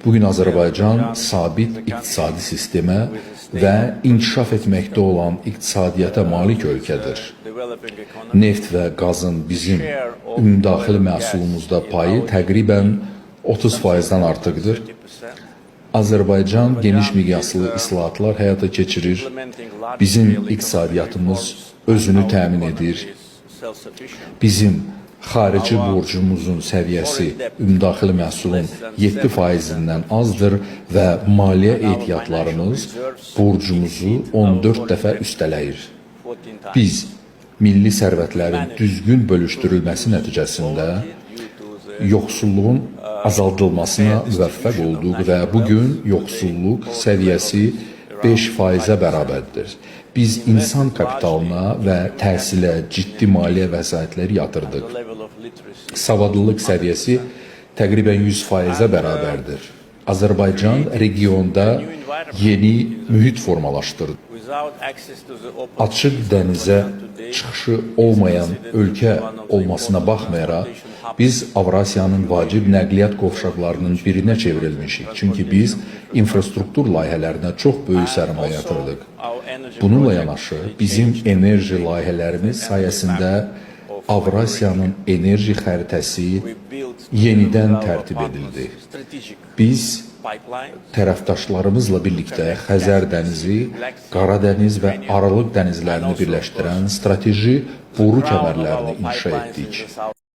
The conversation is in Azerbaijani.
Bugün Azərbaycan sabit iqtisadi sistemə və inkişaf etməkdə olan iqtisadiyyata malik ölkədir. Neft və qazın bizim ümumdaxili məhsulumuzda payı təqribən 30%-dən artıqdır. Azərbaycan geniş miqyaslı islahatlar həyata keçirir. Bizim iqtisadiyyatımız özünü təmin edir. Bizim xarici borcumuzun səviyyəsi ümumdaxili məhsulun 7%-dən azdır və maliyyə ehtiyatlarımız borcumuzu 14 dəfə üstələyir. Biz milli sərvətlərin düzgün bölüşdürülməsi nəticəsində yoxsulluğun azaldılmasına müvəffəq olduq və bu gün yoxsulluq səviyyəsi 5%-ə bərabərdir. Biz insan kapitalına və təhsilə ciddi maliyyə vəsaitləri yatırdıq. Savadlılıq səviyyəsi təqribən 100%-ə bərabərdir. Azərbaycan regionda yeni mühit formalaşdırdı. Açıq dənizə çıxışı olmayan ölkə olmasına baxmayaraq, biz Avrasiyanın vacib nəqliyyat qovşaqlarının birinə çevrilmişik. Çünki biz infrastruktur layihələrinə çox böyük sərmayə yatırdıq. Bununla yanaşı, bizim enerji layihələrimiz sayəsində Avrasiyanın enerji xəritəsi yenidən tərtib edildi. Biz tərəfdaşlarımızla birlikdə Xəzər dənizi, Qara dəniz və Aralıq dənizlərini birləşdirən strateji boru kəmərlərini inşa etdik.